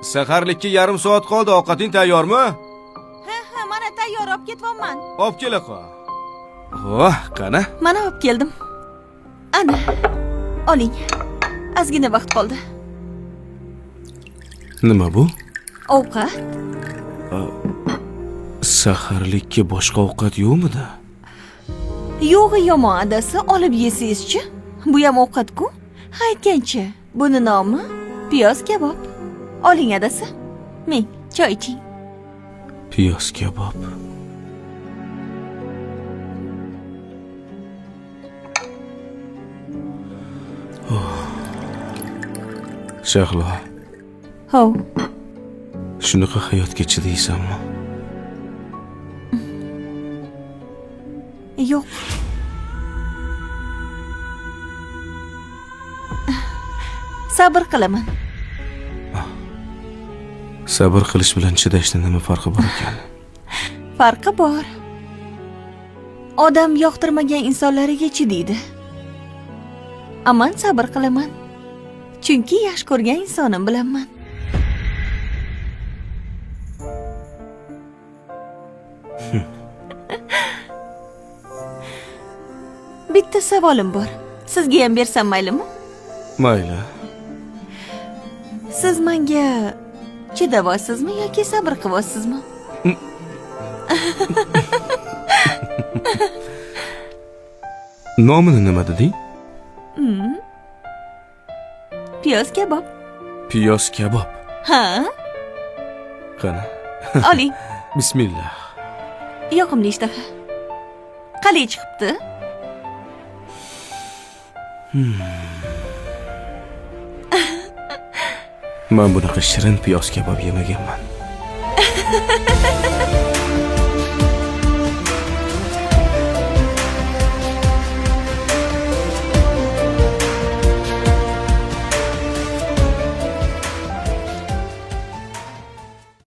Saharlikka yarim soat qoldi, ovqating tayyormi? Ha, mana tayyor, olib ketyapman. Olib kela qol. Oh, qani? Mana olib keldim. Ana, oling. Ozgina vaqt qoldi. Nima bu? Ovqat. Saharlikka boshqa ovqat yo'qmidi? Yo'g'i yomon adasi, olib yesangizchi. Bu ham ovqat-ku. Ha, aytgancha, buni nomi piyoz kabob. Oling adasi. Ming, choy iching. Piyoz kabob. Oh. Shahlo. Hov. Shunaqa hayotga chidaysanmi? Yo'q. Sabr qilaman. Sabr qilish bilan chidashni nima farqi bor ekan? Farqi bor. Odam yoqtirmagan insonlariga chidaydi. Aman sabr qilaman. Chunki yaxshi ko'rgan insonim bilanman. Bitta savolim bor. Sizga ham bersam maylimi? Mayli. Siz menga chidavosizmi yoki sabr qilvosizmi? Nomini nima deding? Piyoz kabob. Piyoz kabob. Ha? Qani? Oling. Bismillah. Yoqimli ishtaha. Qalay chiqibdi? Men bunaqa shirin piyoz kabob yemaganman.